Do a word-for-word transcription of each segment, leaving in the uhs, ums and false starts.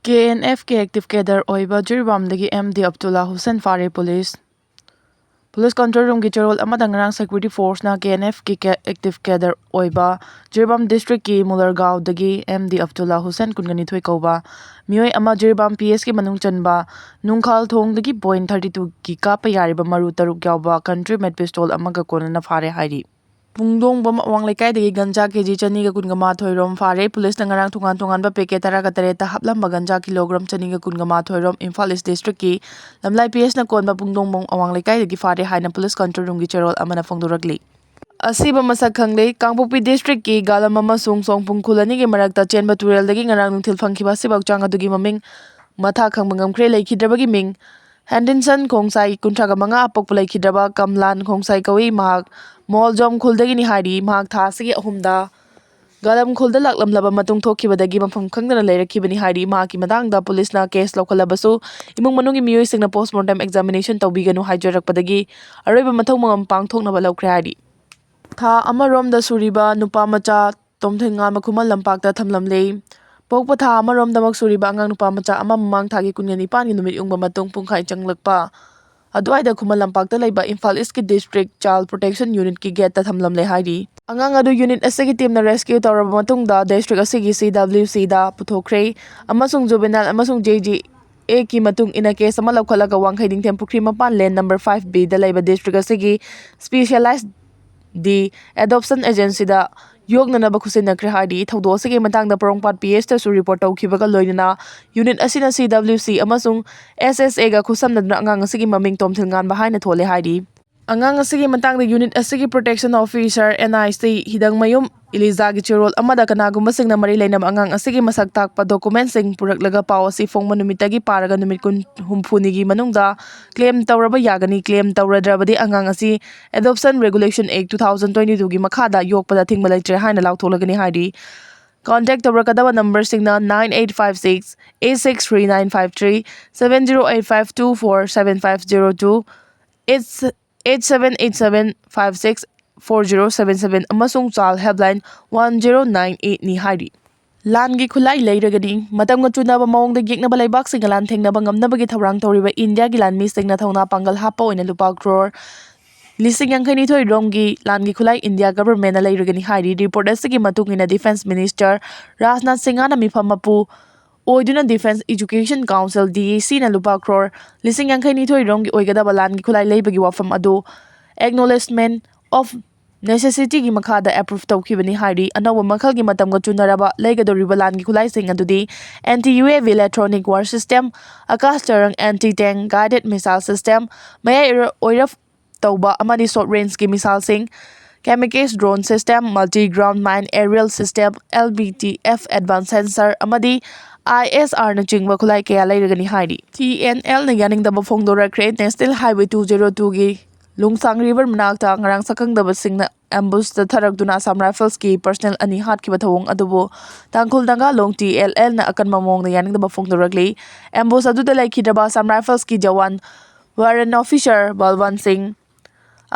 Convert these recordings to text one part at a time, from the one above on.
ꯀꯦ N ꯑꯦꯐꯀꯤ active cadre ꯑꯣꯏꯕ ꯖꯤꯔꯤꯕꯥꯝꯗꯒꯤ M D Abdulla Hussain ꯐꯥꯔꯦ police. Police control ꯔꯨꯝꯒꯤ ꯆꯦꯔꯣꯜ ꯑꯃꯗ ꯉꯔꯥꯡ ꯁꯦꯀ꯭ꯌꯨꯔꯤꯇꯤ ꯐꯣꯔꯁꯅ ꯀꯦ ꯑꯦꯟ ꯑꯦꯐꯀꯤ ꯀꯦ-, ꯑꯦꯛꯇꯤꯚ ꯀꯦꯗꯔ ꯑꯣꯏꯕ ꯖꯤꯔꯤꯕꯥꯝ ꯗꯤꯁꯇ꯭ꯔꯤꯛꯀꯤ ꯃꯨꯂꯔꯒꯥꯎꯗꯒꯤ ꯑꯦꯝ ꯗꯤ ꯑꯕꯗꯨꯜꯂꯥ ꯍꯨꯁꯦꯟ ꯀꯨꯟꯒ ꯅꯤꯊꯣꯏ ꯀꯧꯕ ꯃꯤꯑꯣꯏ ꯑꯃ ꯖꯤꯔꯤꯕꯥꯝ ꯄꯤ ꯑꯦꯁꯀꯤ ꯃꯅꯨꯡ ꯆꯟꯕ ꯅꯨꯡꯈꯥꯜ ꯊꯣꯡꯗꯒꯤ ꯄꯣꯏꯟ ꯊꯥꯔꯇꯤ ꯇꯨꯒꯤ ꯀꯥꯞꯄ ꯌꯥꯔꯤꯕ ꯃꯔꯨ ꯇꯔꯨꯛ ꯌꯥꯎꯕ ꯀꯟꯇ꯭ꯔꯤ ꯃꯦꯠ ꯄꯤꯁꯇꯣꯜ ꯑꯃꯒ ꯀꯣꯟꯅꯅ ꯐꯥꯔꯦ ꯍꯥꯏꯔꯤ꯫ ꯄꯨꯡꯗꯣꯡꯕꯝ ꯑꯋꯥꯡ ꯂꯩꯀꯥꯏꯗꯒꯤ ꯒꯟꯖꯥ ꯀꯦ ꯖꯤ ꯆꯅꯤꯒ ꯀꯨꯟꯒ ꯃꯥꯊꯣꯏ ꯔꯣꯝ ꯐꯥꯔꯦ꯫ ꯄꯨꯂꯤꯁꯅ ꯉꯔꯥꯡ ꯇꯣꯉꯥꯟ ꯇꯣꯉꯥꯟꯕ ꯄꯦꯀꯦꯠ ꯇꯔꯥꯒ ꯇꯔꯦꯠꯇ ꯍꯥꯞꯂꯝꯕ ꯒꯟꯖꯥ ꯀꯤꯂꯣꯒ꯭ꯔꯥꯝ ꯆꯅꯤꯒ ꯀꯨꯟꯒ ꯃꯥꯊꯣꯏ ꯔꯣꯝ ꯏꯝꯐꯥꯜ ꯏꯁ ꯗꯤꯁꯇ꯭ꯔꯤꯛꯀꯤ ꯂꯝꯂꯥꯏ ꯄꯤ ꯑꯦꯁꯅ ꯀꯣꯟꯕ ꯄꯨꯡꯗꯣꯡꯕꯝ ꯑꯋꯥꯡ ꯂꯩꯀꯥꯏꯗꯒꯤ ꯐꯥꯔꯦ ꯍꯥꯏꯅ ꯄꯨꯂꯤꯁ ꯀꯟꯇ꯭ꯔꯣꯜ ꯔꯨꯝꯒꯤ ꯆꯦꯔꯣꯜ ꯑꯃꯅ ꯐꯣꯡꯗꯣꯔꯛꯂꯤ꯫ ꯑꯁꯤꯕ ꯃꯁꯛ ꯈꯪꯂꯦ꯫ ꯀꯥꯡꯄꯣꯛꯄꯤ ꯗꯤꯁꯇ꯭ꯔꯤꯛꯀꯤ ꯒꯥꯂꯝ ꯑꯃꯁꯨꯡ ꯁꯣꯡꯄꯨꯡ ꯈꯨꯜ ꯑꯅꯤꯒꯤ ꯃꯔꯛꯇ ꯆꯦꯟꯕ ꯇꯨꯔꯦꯜꯗꯒꯤ ꯉꯔꯥꯡ ꯅꯨꯡꯊꯤꯜ ꯐꯪꯈꯤꯕ ꯑꯁꯤꯕ ꯍꯛꯆꯥꯡ ꯑꯗꯨꯒꯤ ꯃꯃꯤꯡ ꯃꯊꯥ ꯈꯪꯕ ꯉꯝꯈ꯭ꯔꯦ꯫ ꯂꯩꯈꯤꯗ꯭ꯔꯕꯒꯤ ꯃꯤꯡ ꯍꯦꯟꯗꯤꯟꯁꯟ ꯈꯣꯡꯁꯥꯏ, ꯀꯨꯟꯊ꯭ꯔꯥꯒ ꯃꯉꯥ, ꯑꯄꯣꯛꯄ ꯂꯩꯈꯤꯗ꯭ꯔꯕ ꯀꯝꯂꯥꯟ ꯈꯣꯡꯁꯥꯏ ꯀꯧꯏ꯫ ꯃꯍꯥꯛ ꯃꯣꯜꯖꯣꯝ ꯈꯨꯜꯗꯒꯤꯅꯤ ꯍꯥꯏꯔꯤ꯫ ꯃꯍꯥꯛ ꯊꯥ ꯑꯁꯤꯒꯤ ꯑꯍꯨꯝꯗ ꯒꯥꯂꯝ ꯈꯨꯜꯗ ꯂꯥꯛꯂꯝꯂꯕ ꯃꯇꯨꯡ ꯊꯣꯛꯈꯤꯕꯗꯒꯤ ꯃꯐꯝ ꯈꯪꯗꯅ ꯂꯩꯔꯛꯈꯤꯕꯅꯤ ꯍꯥꯏꯔꯤ꯫ ꯃꯍꯥꯛꯀꯤ ꯃꯇꯥꯡꯗ ꯄꯨꯂꯤꯁꯅ ꯀꯦꯁ ꯂꯧꯈꯠꯂꯕꯁꯨ ꯏꯃꯨꯡ ꯃꯅꯨꯡꯒꯤ ꯃꯤꯑꯣꯏꯁꯤꯡꯅ ꯄꯣꯁꯃꯣꯔꯇꯦꯝ ꯑꯦꯛꯖꯥꯃꯤꯅꯦꯁꯟ ꯇꯧꯕꯤꯒꯅꯨ ꯍꯥꯏꯖꯔꯛꯄꯗꯒꯤ ꯑꯔꯣꯏꯕ ꯃꯊꯧ ꯃꯉꯝ ꯄꯥꯡꯊꯣꯛꯅꯕ ꯂꯧꯈ꯭ꯔꯦ ꯍꯥꯏꯔꯤ꯫ ꯊꯥ ꯑꯃꯔꯣꯝꯗ ꯁꯨꯔꯤꯕ ꯅꯨꯄꯥ ꯃꯆꯥ ꯇꯣꯝꯊꯤꯟꯉꯥꯟꯕ ꯈꯨꯃꯟ ꯂꯝꯄꯥꯛꯇ ꯊꯝꯂꯝꯂꯦ꯫ ꯄꯣꯛꯄ ꯊꯥ ꯑꯃꯔꯣꯝꯗꯃꯛ ꯁꯨꯔꯤꯕ ꯑꯉꯥꯡ ꯅꯨꯄꯥ ꯃꯆꯥ ꯑꯃ ꯃꯃꯥꯡ ꯊꯥꯒꯤ ꯀꯨꯟꯒ ꯅꯤꯄꯥꯟꯒꯤ ꯅꯨꯃꯤꯠ ꯌꯨꯡꯕ ꯃꯇꯨꯡ ꯄꯨꯡꯈꯥꯏ ꯆꯪꯂꯛꯄ ꯑꯗꯨꯋꯥꯏꯗ ꯈꯨꯃꯟ ꯂꯝꯄꯥꯛꯇ ꯂꯩꯕ ꯏꯝꯐꯥꯜ ꯏꯁꯀꯤ ꯗꯤꯁꯇ꯭ꯔꯤꯛ ꯆꯥꯏꯜ ꯄ꯭ꯔꯣꯇꯦꯛꯁꯟ ꯌꯨꯅꯤꯠꯀꯤ ꯒꯦꯠꯇ ꯊꯝꯂꯝꯂꯦ ꯍꯥꯏꯔꯤ꯫ ꯑꯉꯥꯡ ꯑꯗꯨ ꯌꯨꯅꯤꯠ ꯑꯁꯤꯒꯤ ꯇꯤꯝꯅ ꯔꯦꯁꯀ꯭ꯌꯨ ꯇꯧꯔꯕ ꯃꯇꯨꯡꯗ ꯗꯤꯁꯇ꯭ꯔꯤꯛ ꯑꯁꯤꯒꯤ ꯁꯤ ꯗꯕ꯭ꯂꯤꯎ ꯁꯤꯗ ꯄꯨꯊꯣꯛꯈ꯭ꯔꯦ ꯑꯃꯁꯨꯡ ꯖꯨꯕꯦꯅꯥꯏꯜ ꯑꯃꯁꯨꯡ ꯖꯦ ꯖꯤ ꯑꯦꯒꯤ ꯃꯇꯨꯡ ꯏꯟꯅ ꯀꯦꯁ ꯑꯃ ꯂꯧꯈꯠꯂꯒ ꯋꯥꯡꯈꯩ ꯅꯤꯡꯊꯦꯝ ꯄꯨꯈ꯭ꯔꯤ ꯃꯄꯥꯟ ꯂꯦꯟ ꯅꯝꯕꯔ ꯐꯥꯏꯚ ꯕꯤꯗ ꯂꯩꯕ ꯗꯤꯁꯇ꯭ꯔꯤꯛ ꯑꯁꯤꯒꯤ ꯁ꯭ꯄꯤꯁꯦꯂꯥꯏꯖ ꯗꯤ ꯑꯦꯗꯣꯞꯁꯟ ꯑꯦꯖꯦꯟꯁꯤꯗ ꯌꯣꯛꯅꯅꯕ ꯈꯨꯠꯁꯤꯟꯅꯈ꯭ꯔꯦ ꯍꯥꯏꯔꯤ꯫ ꯊꯧꯗꯣꯛ ꯑꯁꯤꯒꯤ ꯃꯇꯥꯡꯗ ꯄꯣꯔꯣꯝꯄꯥꯠ ꯄꯤ ꯑꯦꯁꯇꯁꯨ ꯔꯤꯄꯣꯔꯠ ꯇꯧꯈꯤꯕꯒ ꯂꯣꯏꯅꯅ ꯌꯨꯅꯤꯠ ꯑꯁꯤꯅ ꯁꯤ ꯗꯕ꯭ꯂꯤꯎ ꯁꯤ ꯑꯃꯁꯨꯡ ꯑꯦꯁ ꯑꯦꯁ ꯑꯦꯒ ꯈꯨꯠꯁꯝꯅꯗꯨꯅ ꯑꯉꯥꯡ ꯑꯁꯤꯒꯤ ꯃꯃꯤꯡ ꯇꯣꯝꯊꯤꯜ ꯉꯥꯟꯕ ꯍꯥꯏꯅ ꯊꯣꯜꯂꯦ ꯍꯥꯏꯔꯤ꯫ ꯑꯉꯥꯡ ꯑꯁꯤꯒꯤ ꯃꯇꯥꯡꯗ ꯌꯨꯅꯤꯠ ꯑꯁꯤꯒꯤ protection officer, and I C, ꯍꯤꯗꯪꯃꯌꯨꯝ ꯏꯂꯤꯖꯥꯒꯤ ꯆꯦꯔꯣꯜ ꯑꯃꯗ ꯀꯅꯥꯒꯨꯝꯕꯁꯤꯡꯅ ꯃꯔꯤ ꯂꯩꯅꯕ ꯑꯉꯥꯡ ꯑꯁꯤꯒꯤ ꯃꯁꯛ ꯇꯥꯛꯄ ꯗꯣꯀꯨꯃꯦꯟꯁꯤꯡ ꯄꯨꯔꯛꯂꯒ ꯄꯥꯎ ꯑꯁꯤ ꯐꯣꯡꯕ ꯅꯨꯃꯤꯠꯇꯒꯤ ꯄꯥꯔꯒ ꯅꯨꯃꯤꯠ ꯀꯨꯟ ꯍꯨꯝꯐꯨꯅꯤꯒꯤ ꯃꯅꯨꯡꯗ ꯀ꯭ꯂꯦꯝ ꯇꯧꯔꯕ ꯌꯥꯒꯅꯤ꯫ ꯀ꯭ꯂꯦꯝ ꯇꯧꯔꯗ꯭ꯔꯕꯗꯤ ꯑꯉꯥꯡ ꯑꯁꯤ adoption regulation act two thousand twenty ꯇꯨꯒꯤ ꯃꯈꯥꯗ ꯌꯣꯛꯄꯗ ꯑꯊꯤꯡꯕ ꯂꯩꯇ꯭ꯔꯦ ꯍꯥꯏꯅ ꯂꯥꯎꯊꯣꯛꯂꯒꯅꯤ ꯍꯥꯏꯔꯤ꯫ ꯀꯣꯟꯇꯦꯛ ꯇꯧꯔꯛꯀꯗꯕ ꯅꯝꯕꯔꯁꯤꯡꯅ nine eight five six eight six three nine five three, seven zero eight five two four seven five zero two, eight seven eight seven five six four zero seven seven ꯑꯃꯁꯨꯡ child helpline one zero nine ꯑꯩꯠꯅꯤ ꯍꯥꯏꯔꯤ꯫ ꯂꯥꯟꯒꯤ ꯈꯨꯠꯂꯥꯏ ꯂꯩꯔꯒꯅꯤ꯫ ꯃꯇꯝꯒ ꯆꯨꯅꯕ ꯃꯑꯣꯡꯗ ꯌꯦꯛꯅꯕ ꯂꯩꯕꯥꯛꯁꯤꯡꯒ ꯂꯥꯟꯊꯦꯡꯅꯕ ꯉꯝꯅꯕꯒꯤ ꯊꯧꯔꯥꯡ ꯇꯧꯔꯤꯕ ꯏꯟꯗꯤꯌꯥꯒꯤ ꯂꯥꯟꯃꯤꯁꯤꯡꯅ ꯊꯧꯅꯥ ꯄꯥꯡꯒꯜ ꯍꯥꯞꯄ ꯑꯣꯏꯅ ꯂꯨꯄꯥ ꯀ꯭ꯔꯣꯔ ꯂꯤꯁꯤꯡ ꯌꯥꯡꯈꯩꯅꯤꯊꯣꯏ ꯔꯣꯝꯒꯤ ꯂꯥꯟꯒꯤ ꯈꯨꯠꯂꯥꯏ ꯏꯟꯗꯤꯌꯥ ꯒꯚꯔꯟꯃꯦꯟꯅ ꯂꯩꯔꯒꯅꯤ ꯍꯥꯏꯔꯤ꯫ ꯔꯤꯄꯣꯔꯠ ꯑꯁꯤꯒꯤ ꯃꯇꯨꯡ ꯏꯟꯅ ꯗꯤꯐꯦꯟꯁ ꯃꯤꯅꯤꯁꯇꯔ ꯔꯥꯖꯅꯥꯊ ꯁꯤꯡꯍꯅ ꯃꯤꯐꯝ ꯃꯄꯨ ꯑꯣꯏꯗꯨꯅ ꯗꯤꯐꯦꯟꯁ ꯑꯦꯖꯨꯀꯦꯁꯟ ꯀꯥꯎꯟꯁꯤꯜ, ꯗꯤ ꯑꯦ ꯁꯤꯅ ꯂꯨꯄꯥ ꯀ꯭ꯔꯣꯔ ꯂꯤꯁꯤꯡ ꯌꯥꯡꯈꯩꯅꯤꯊꯣꯏ ꯔꯣꯝꯒꯤ ꯑꯣꯏꯒꯗꯕ ꯂꯥꯟꯒꯤ ꯈꯨꯠꯂꯥꯏ ꯂꯩꯕꯒꯤ ꯋꯥꯐꯝ ꯑꯗꯨ Acknowledgement of Necessity ꯒꯤ ꯃꯈꯥꯗ ꯑꯦꯄ꯭ꯔꯨꯚ ꯇꯧꯈꯤꯕꯅꯤ ꯍꯥꯏꯔꯤ꯫ ꯑꯅꯧꯕ ꯃꯈꯜꯒꯤ ꯃꯇꯝꯒ ꯆꯨꯅꯔꯕ ꯂꯩꯒꯗꯧꯔꯤꯕ ꯂꯥꯟꯒꯤ ꯈꯨꯠꯂꯥꯏꯁꯤꯡ ꯑꯗꯨꯗꯤ anti U A V electronic war system, Akash Tarang anti tank guided missile system, ꯃꯌꯥꯏ ꯑꯣꯏꯔꯞ ꯇꯧꯕ ꯑꯃꯗꯤ short range ꯀꯤ missile ꯁꯤꯡ, kamikaze drone system, multi ground mine aerial system, L B T F advanced sensor ꯑꯃꯗꯤ I S R ꯅꯆꯤꯡꯕ ꯈꯨꯠꯂꯥꯏ ꯀꯌꯥ ꯂꯩꯔꯒꯅꯤ ꯍꯥꯏꯔꯤ꯫ T N L ꯅ ꯌꯥꯅꯤꯡꯗꯕ ꯐꯣꯡꯗꯣꯔꯛꯈ꯭ꯔꯦ꯫ National Highway two zero two ꯒꯤ ꯂꯨꯡꯁꯥꯡ river ꯃꯅꯥꯛꯇ ꯉꯔꯥꯡ ꯁꯛꯈꯪꯗꯕꯁꯤꯡꯅ ambush ꯆꯠꯊꯔꯛꯇꯨꯅ Assam Rifles ꯀꯤ personnel ꯑꯅꯤ ꯍꯥꯠꯈꯤꯕ ꯊꯧꯑꯣꯡ ꯑꯗꯨꯕꯨ ꯇꯥꯡꯈꯨꯜ ꯅꯥꯒꯥ ꯂꯣꯡ T L L ꯅ ꯑꯀꯟꯕ ꯃꯑꯣꯡꯗ ꯌꯥꯅꯤꯡꯗꯕ ꯐꯣꯡꯗꯣꯔꯛꯂꯤ꯫ Ambush ꯑꯗꯨꯗ ꯂꯩꯈꯤꯗ꯭ꯔꯕ Assam Rifles ꯀꯤ ꯖꯋꯥꯟ warrant officer ꯕꯜꯋꯟ ꯁꯤꯡ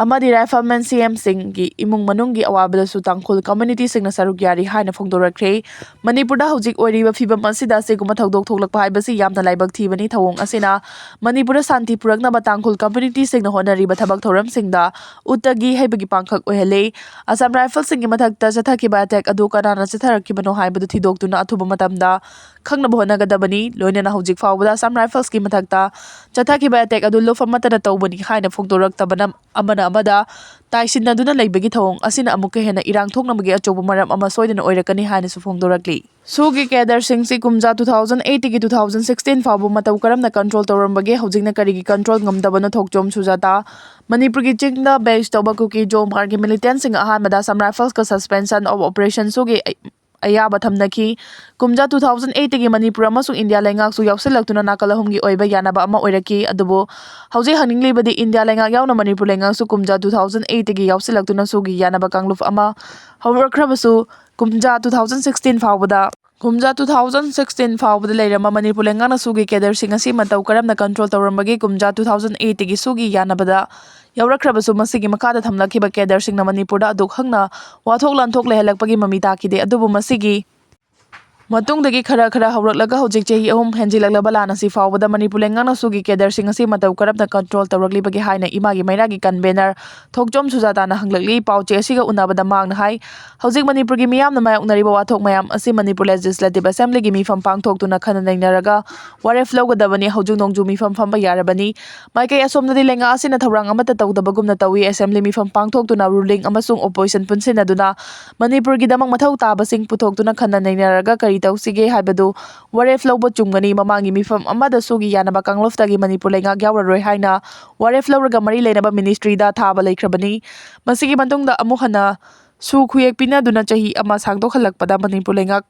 ꯑꯃꯗꯤ rifleman C M ꯁꯤꯡꯒꯤ ꯏꯃꯨꯡ ꯃꯅꯨꯡꯒꯤ ꯑꯋꯥꯕꯗꯁꯨ ꯇꯥꯡꯈꯨꯜ community ꯁꯤꯡꯅ ꯁꯔꯨꯛ ꯌꯥꯔꯤ ꯍꯥꯏꯅ ꯐꯣꯡꯗꯣꯔꯛꯈ꯭ꯔꯦ꯫ ꯃꯅꯤꯄꯨꯔꯗ ꯍꯧꯖꯤꯛ ꯑꯣꯏꯔꯤꯕ ꯐꯤꯕꯝ ꯑꯁꯤꯗ ꯑꯁꯤꯒꯨꯝꯕ ꯊꯧꯗꯣꯛ ꯊꯣꯛꯂꯛꯄ ꯍꯥꯏꯕꯁꯤ ꯌꯥꯝꯅ ꯂꯥꯏꯕꯛ ꯊꯤꯕꯅꯤ꯫ ꯊꯧꯑꯣꯡ ꯑꯁꯤꯅ ꯃꯅꯤꯄꯨꯔꯗ ꯁꯥꯟꯇꯤ ꯄꯨꯔꯛꯅꯕ ꯇꯥꯡꯈꯨꯜ community ꯁꯤꯡꯅ ꯍꯣꯠꯅꯔꯤꯕ ꯊꯕꯛ ꯊꯧꯔꯝꯁꯤꯡꯗ ꯎꯠꯇꯒꯤ ꯍꯩꯕꯒꯤ ꯄꯥꯡꯈꯛ ꯑꯣꯏꯍꯜꯂꯤ꯫ Assam Rifles ꯁꯤꯡꯒꯤ ꯃꯊꯛꯇ ꯆꯠꯊꯈꯤꯕ attack ꯑꯗꯨ ꯀꯅꯥꯅ ꯆꯠꯊꯔꯛꯈꯤꯕꯅꯣ ꯍꯥꯏꯕꯗꯨ ꯊꯤꯗꯣꯛꯇꯨꯅ ꯑꯊꯨꯕ ꯃꯇꯝꯗ ꯈꯪꯅꯕ ꯍꯣꯠꯅꯒꯗꯕꯅꯤ꯫ ꯂꯣꯏꯅꯅ ꯍꯧꯖꯤꯛ ꯐꯥꯎꯕꯗ Assam Rifles ꯀꯤ ꯃꯊꯛꯇ ꯆꯠꯊꯈꯤꯕ attack ꯑꯗꯨ ꯂꯨꯞ ꯑꯃꯠꯇꯅ ꯇꯧꯕꯅꯤ ꯍꯥꯏꯅ ꯐꯣꯡꯗꯣꯔꯛꯇꯕꯅ ꯑꯃꯅ ꯑꯃꯗ ꯇꯥꯏꯁꯤꯟꯅꯗꯨꯅ ꯂꯩꯕꯒꯤ ꯊꯧꯑꯣꯡ ꯑꯁꯤꯅ ꯑꯃꯨꯛꯀ ꯍꯦꯟꯅ ꯏꯔꯥꯡ ꯊꯣꯛꯅꯕꯒꯤ ꯑꯆꯧꯕ ꯃꯔꯝ ꯑꯃ ꯁꯣꯏꯗꯅ ꯑꯣꯏꯔꯛꯀꯅꯤ ꯍꯥꯏꯅꯁꯨ ꯐꯣꯡꯗꯣꯔꯛꯂꯤ꯫ ꯁꯨꯒꯤ cadre ꯁꯤꯡꯁꯤ ꯀꯨꯝꯖꯥ two thousand eight ꯇꯒꯤ two thousand sixteen ꯐꯥꯎꯕ ꯃꯇꯧ ꯀꯔꯝꯅ control ꯇꯧꯔꯝꯕꯒꯦ, ꯍꯧꯖꯤꯛꯅ ꯀꯔꯤꯒꯤ control ꯉꯝꯗꯕꯅꯣ? ꯊꯣꯛꯆꯣꯝ ꯁꯨꯖꯥꯇꯥ꯫ ꯃꯅꯤꯄꯨꯔꯒꯤ ꯆꯤꯡꯗ base ꯇꯧꯕ ꯀꯨꯀꯤ ꯖꯣꯃꯥꯔꯒꯤ militant ꯁꯤꯡ ꯑꯍꯥꯟꯕꯗ Assam Rifles ꯀ suspension of operation ꯁꯨꯒꯤ ꯑꯌꯥꯕ ꯊꯝꯅꯈꯤ꯫ ꯀꯨꯝꯖꯥ two thousand eight ꯇꯒꯤ ꯃꯅꯤꯄꯨꯔ ꯑꯃꯁꯨꯡ ꯏꯟꯗꯤꯌꯥ ꯂꯩꯉꯥꯛꯁꯨ ꯌꯥꯎꯁꯤꯜꯂꯛꯇꯨꯅ ꯅꯥꯀꯜ ꯑꯍꯨꯝꯒꯤ ꯑꯣꯏꯕ ꯌꯥꯅꯕ ꯑꯃ ꯑꯣꯏꯔꯛꯈꯤ꯫ ꯑꯗꯨꯕꯨ ꯍꯧꯖꯤꯛ ꯍꯪꯅꯤꯡꯂꯤꯕꯗꯤ ꯏꯟꯗꯤꯌꯥ ꯂꯩꯉꯥꯛ ꯌꯥꯎꯅ ꯃꯅꯤꯄꯨꯔ ꯂꯩꯉꯥꯛꯁꯨ ꯀꯨꯝꯖꯥ two thousand eight ꯇꯒꯤ ꯌꯥꯎꯁꯤꯜꯂꯛꯇꯨꯅ ꯁꯨꯒꯤ ꯌꯥꯅꯕ ꯀꯥꯡꯂꯨꯞ ꯑꯃ ꯍꯧꯔꯛꯈ꯭ꯔꯕꯁꯨ ꯀꯨꯝꯖꯥ two thousand sixteen ꯐꯥꯎꯕꯗ ꯀꯨꯝꯖꯥ two thousand sixteen ꯐꯥꯎꯕꯗ ꯂꯩꯔꯝꯕ ꯃꯅꯤꯄꯨꯔ ꯂꯩꯉꯥꯛꯅ ꯁꯨꯒꯤ cadre ꯁꯤꯡ ꯑꯁꯤ ꯃꯇꯧ ꯀꯔꯝꯅ control ꯇꯧꯔꯝꯕꯒꯦ? ꯀꯨꯝꯖꯥ two thousand eight ꯇꯒꯤ ꯁꯨꯒꯤ ꯌꯥꯅꯕꯗ ꯌꯥꯎꯔꯛꯈ꯭ꯔꯕꯁꯨ ꯃꯁꯤꯒꯤ ꯃꯈꯥꯗ ꯊꯝꯂꯛꯈꯤꯕ cadre ꯁꯤꯡꯅ ꯃꯅꯤꯄꯨꯔꯗ ꯑꯗꯨꯛ ꯍꯛꯅ ꯋꯥꯊꯣꯛ ꯂꯥꯟꯊꯣꯛ ꯂꯩꯍꯜꯂꯛꯄꯒꯤ ꯃꯃꯤ ꯇꯥꯈꯤꯗꯦ꯫ ꯑꯗꯨꯕꯨ ꯃꯁꯤꯒꯤ ꯃꯇꯨꯡꯗꯒꯤ ꯈꯔ ꯈꯔ ꯍꯧꯔꯛꯂꯒ ꯍꯧꯖꯤꯛ ꯆꯍꯤ ꯑꯍꯨꯝ ꯍꯦꯟꯖꯤꯜꯂꯛꯂꯕ ꯂꯥꯟ ꯑꯁꯤ ꯐꯥꯎꯕꯗ ꯃꯅꯤꯄꯨꯔ ꯂꯩꯉꯥꯛꯅ ꯁꯨꯒꯤ cadreꯁꯤꯡ ꯑꯁꯤ ꯃꯇꯧ ꯀꯔꯝꯅ control ꯇꯧꯔꯛꯂꯤꯕꯒꯦ ꯍꯥꯏꯅ ꯏꯃꯥꯒꯤ ꯃꯩꯔꯥꯒꯤ convener ꯊꯣꯛꯆꯣꯝ ꯁꯨꯖꯥꯇꯥꯅ ꯍꯪꯂꯛꯂꯤ꯫ ꯄꯥꯎꯆꯦ ꯑꯁꯤꯒ ꯎꯅꯕꯗ ꯃꯍꯥꯛꯅ ꯍꯥꯏ, ꯍꯧꯖꯤꯛ ꯃꯅꯤꯄꯨꯔꯒꯤ ꯃꯤꯌꯥꯝꯅ ꯃꯥꯌꯣꯛꯅꯔꯤꯕ ꯋꯥꯊꯣꯛ ꯃꯌꯥꯝ ꯑꯁꯤ ꯃꯅꯤꯄꯨꯔ Legislative Assemblyꯒꯤ ꯃꯤꯐꯝ ꯄꯥꯡꯊꯣꯛꯇꯨꯅ ꯈꯟꯅ ꯅꯩꯅꯔꯒ ꯋꯥꯔꯦꯞ ꯂꯧꯒꯗꯕꯅꯤ꯫ ꯍꯧꯖꯤꯛ ꯅꯣꯡꯖꯨ ꯃꯤꯐꯝ ꯐꯝꯕ ꯌꯥꯔꯕꯅꯤ꯫ ꯃꯥꯏꯀꯩ ꯑꯁꯣꯝꯗꯗꯤ ꯂꯩꯉꯥꯛ ꯑꯁꯤꯅ ꯊꯧꯔꯥꯡ ꯑꯃꯠꯇ ꯇꯧꯗꯕꯒꯨꯝꯅ ꯇꯧꯏ꯫ Assembly ꯃꯤꯐꯝ ꯄꯥꯡꯊꯣꯛꯇꯨꯅ ruling ꯑꯃꯁꯨꯡ opposition ꯄꯨꯟꯁꯤꯟꯅꯗꯨꯅ ꯃꯅꯤꯄꯨꯔꯒꯤꯗꯃꯛ ꯃꯊꯧ ꯇꯥꯕꯁꯤꯡ ꯄꯨꯊꯣꯛꯇꯨꯅ ꯈꯟꯅ ꯅꯩꯅꯔꯒ ꯀꯔꯤ ꯇꯧꯁꯤꯒꯦ ꯍꯥꯏꯕꯗꯨ ꯋꯥꯔꯦꯞ ꯂꯧꯕ ꯆꯨꯝꯒꯅꯤ꯫ ꯃꯃꯥꯡꯒꯤ ꯃꯤꯐꯝ ꯑꯃꯗ ꯁꯨꯒꯤ ꯌꯥꯅꯕ ꯀꯥꯡꯂꯨꯞꯇꯒꯤ ꯃꯅꯤꯄꯨꯔ ꯂꯩꯉꯥꯛ ꯌꯥꯎꯔꯔꯣꯏ ꯍꯥꯏꯅ ꯋꯥꯔꯦꯞ ꯂꯧꯔꯒ ꯃꯔꯤ ꯂꯩꯅꯕ ministryꯗ ꯊꯥꯕ ꯂꯩꯈ꯭ꯔꯕꯅꯤ꯫ ꯃꯁꯤꯒꯤ ꯃꯇꯨꯡꯗ ꯑꯃꯨꯛ ꯍꯟꯅ ꯁꯨ ꯈꯨꯌꯦꯛ ꯄꯤꯅꯗꯨꯅ ꯆꯍꯤ ꯑꯃ ꯁꯥꯡꯗꯣꯛꯍꯜꯂꯛꯄꯗ ꯃꯅꯤꯄꯨꯔ ꯂꯩꯉꯥꯛ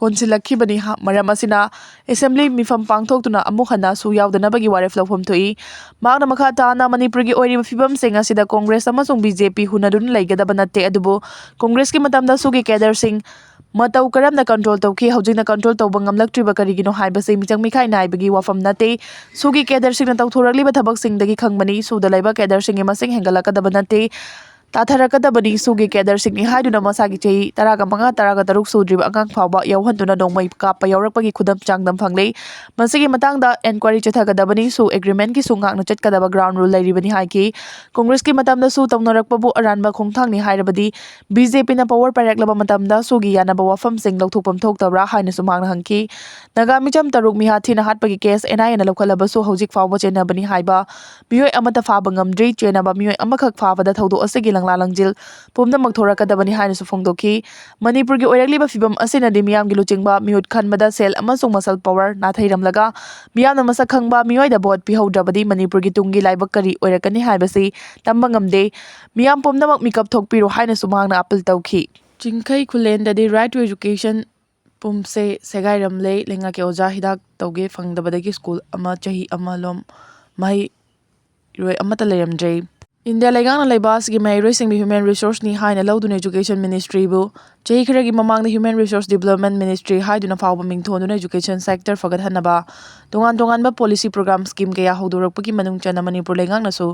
ꯀꯣꯟꯁꯤꯜꯂꯛꯈꯤꯕꯅꯤ꯫ ꯍꯥ-, ꯃꯔꯝ ꯑꯁꯤꯅ Assembly ꯃꯤꯐꯝ ꯄꯥꯡꯊꯣꯛꯇꯨꯅ ꯑꯃꯨꯛ ꯍꯟꯅ ꯁꯨ ꯌꯥꯎꯗꯅꯕꯒꯤ ꯋꯥꯔꯦꯞ ꯂꯧꯐꯝ ꯊꯣꯛꯏ꯫ ꯃꯍꯥꯛꯅ ꯃꯈꯥ ꯇꯥꯅ ꯃꯅꯤꯄꯨꯔꯒꯤ ꯑꯣꯏꯔꯤꯕ ꯐꯤꯕꯝꯁꯤꯡ ꯑꯁꯤꯗ ꯀꯣꯡꯒ꯭ꯔꯦꯁ ꯑꯃꯁꯨꯡ BJP ꯍꯨꯟꯅꯗꯨꯅ ꯂꯩꯒꯗꯕ ꯅꯠꯇꯦ, ꯑꯗꯨꯕꯨ ꯀꯣꯡꯒ꯭ꯔꯦꯁꯀꯤ ꯃꯇꯝꯗ ꯁꯨꯒꯤ cadreꯁꯤꯡ ꯃꯇꯧ ꯀꯔꯝꯅ control ꯇꯧꯈꯤ, ꯍꯧꯖꯤꯛꯅ control ꯇꯧꯕ ꯉꯝꯂꯛꯇ꯭ꯔꯤꯕ ꯀꯔꯤꯒꯤꯅꯣ ꯍꯥꯏꯕꯁꯤ ꯃꯤꯆꯪ ꯃꯤꯈꯥꯏ ꯅꯥꯏꯕꯒꯤ ꯋꯥꯐꯝ ꯅꯠꯇꯦ꯫ ꯁꯨꯒꯤ cadreꯁꯤꯡꯅ ꯇꯧꯊꯣꯔꯛꯂꯤꯕ ꯊꯕꯛꯁꯤꯡꯗꯒꯤ ꯈꯪꯕꯅꯤ꯫ ꯁꯨꯗ ꯂꯩꯕ cadreꯁꯤꯡꯒꯤ ꯃꯁꯤꯡ ꯍꯦꯟꯒꯠꯂꯛꯀꯗꯕ ꯅꯠꯇꯦ, ꯇꯥꯊꯔꯛꯀꯗꯕꯅꯤ꯫ ꯁꯨꯒꯤ cadreꯁꯤꯡꯅꯤ ꯍꯥꯏꯗꯨꯅ ꯃꯁꯥꯒꯤ ꯆꯍꯤ ꯇꯔꯥꯒ ꯃꯉꯥ, ꯇꯔꯥꯒ ꯇꯔꯨꯛ ꯁꯨꯗ꯭ꯔꯤꯕ ꯑꯉꯥꯡ ꯐꯥꯎꯕ ꯌꯥꯎꯍꯟꯗꯨꯅ ꯅꯣꯡꯃꯩ ꯀꯥꯞꯄ ꯌꯥꯎꯔꯛꯄꯒꯤ ꯈꯨꯗꯝ ꯆꯥꯡꯗꯝ ꯐꯪꯂꯦ꯫ ꯃꯁꯤꯒꯤ ꯃꯇꯥꯡꯗ enquiry ꯆꯠꯊꯒꯗꯕꯅꯤ꯫ ꯁꯨ agreementꯀꯤꯁꯨ ꯉꯥꯛꯅ ꯆꯠꯀꯗꯕ ground rule ꯂꯩꯔꯤꯕꯅꯤ ꯍꯥꯏꯈꯤ꯫ ꯀꯣꯡꯒ꯭ꯔꯦꯁꯀꯤ ꯃꯇꯝꯗꯁꯨ ꯇꯧꯅꯔꯛꯄꯕꯨ ꯑꯔꯥꯟꯕ ꯈꯣꯡꯊꯥꯡꯅꯤ ꯍꯥꯏꯔꯕꯗꯤ BJPꯅ power ꯄꯥꯏꯔꯛꯂꯕ ꯃꯇꯝꯗ ꯁꯨꯒꯤ ꯌꯥꯅꯕ ꯋꯥꯐꯝꯁꯤꯡ ꯂꯧꯊꯣꯛꯐꯝ ꯊꯣꯛꯇꯕ꯭ꯔꯥ ꯍꯥꯏꯅꯁꯨ ꯃꯍꯥꯛꯅ ꯍꯪꯈꯤ꯫ ꯅꯥꯒꯥ ꯃꯤꯆꯝ ꯇꯔꯨꯛ ꯃꯤꯍꯥꯠ ꯊꯤꯅ ꯍꯥꯠꯄꯒꯤ case NIAꯅ ꯂꯧꯈꯠꯂꯕꯁꯨ ꯍꯧꯖꯤꯛ ꯐꯥꯎꯕ ꯆꯦꯟꯅꯕꯅꯤ ꯍꯥꯏꯕ ꯃꯤꯑꯣꯏ ꯑꯃꯠꯇ ꯐꯥꯕ ꯉꯝꯗ꯭ꯔꯤ꯫ ꯆꯦꯟꯅꯕ ꯃꯤꯑꯣꯏ ꯑꯃꯈꯛ ꯐꯥꯕꯗ ꯊꯧꯗꯣꯛ ꯑꯁꯤꯒꯤ ꯂꯪꯂꯥ ꯂꯪꯖꯤꯜ ꯄꯨꯝꯅꯃꯛ ꯊꯣꯔꯛꯀꯗꯕꯅꯤ ꯍꯥꯏꯅꯁꯨ ꯐꯣꯡꯗꯣꯛꯈꯤ꯫ ꯃꯅꯤꯄꯨꯔꯒꯤ ꯑꯣꯏꯔꯛꯂꯤꯕ ꯐꯤꯕꯝ ꯑꯁꯤꯅꯗꯤ ꯃꯤꯌꯥꯝꯒꯤ ꯂꯨꯆꯤꯡꯕ, ꯃꯤꯍꯨꯠ ꯈꯟꯕꯗ ꯁꯦꯜ ꯑꯃꯁꯨꯡ muscle power ꯅꯥꯊꯩꯔꯝꯂꯒ ꯃꯤꯌꯥꯝꯅ ꯃꯁꯛ ꯈꯪꯕ ꯃꯤꯑꯣꯏꯗ vote ꯄꯤꯍꯧꯗ꯭ꯔꯕꯗꯤ ꯃꯅꯤꯄꯨꯔꯒꯤ ꯇꯨꯡꯒꯤ ꯂꯥꯏꯕꯛ ꯀꯔꯤ ꯑꯣꯏꯔꯛꯀꯅꯤ ꯍꯥꯏꯕꯁꯤ ꯇꯝꯕ ꯉꯝꯗꯦ꯫ ꯃꯤꯌꯥꯝ ꯄꯨꯝꯅꯃꯛ ꯃꯤꯀꯞ ꯊꯣꯛꯄꯤꯔꯣ ꯍꯥꯏꯅꯁꯨ ꯃꯍꯥꯛꯅ appeal ꯇꯧꯈꯤ꯫ ꯆꯤꯡꯈꯩ ꯈꯨꯜꯂꯦꯟꯗꯗꯤ Right to Education ꯄꯨꯝꯁꯦ ꯁꯦꯒꯥꯏꯔꯝꯂꯦ꯫ ꯂꯩꯉꯥꯛꯀꯤ ꯑꯣꯖꯥ ꯍꯤꯗꯥꯛ ꯇꯧꯒꯦ ꯐꯪꯗꯕꯗꯒꯤ ꯁ꯭ꯀꯨꯜ ꯑꯃ ꯆꯍꯤ ꯑꯃ ꯂꯣꯝ ꯃꯍꯩꯔꯣꯏ ꯑꯃꯠꯇ ꯂꯩꯔꯝꯗ꯭ꯔꯦ꯫ ꯏꯟꯗꯤꯌꯥ ꯂꯩꯉꯥꯛꯅ ꯂꯩꯕꯥꯛ ꯑꯁꯤꯒꯤ ꯃꯍꯩꯔꯣꯏꯁꯤꯡꯕꯨ human resourceꯅꯤ ꯍꯥꯏꯅ ꯂꯧꯗꯨꯅ education ministryꯕꯨ ꯆꯍꯤ ꯈꯔꯒꯤ ꯃꯃꯥꯡꯗ Human Resource Development Ministry ꯍꯥꯏꯗꯨꯅ ꯐꯥꯎꯕ ꯃꯤꯡ ꯊꯣꯟꯗꯨꯅ education sector ꯐꯒꯠꯍꯟꯅꯕ ꯇꯣꯉꯥꯟ ꯇꯣꯉꯥꯟꯕ policy program scheme ꯀꯌꯥ ꯍꯧꯗꯣꯔꯛꯄꯒꯤ ꯃꯅꯨꯡ ꯆꯟꯅ ꯃꯅꯤꯄꯨꯔ ꯂꯩꯉꯥꯛꯅꯁꯨ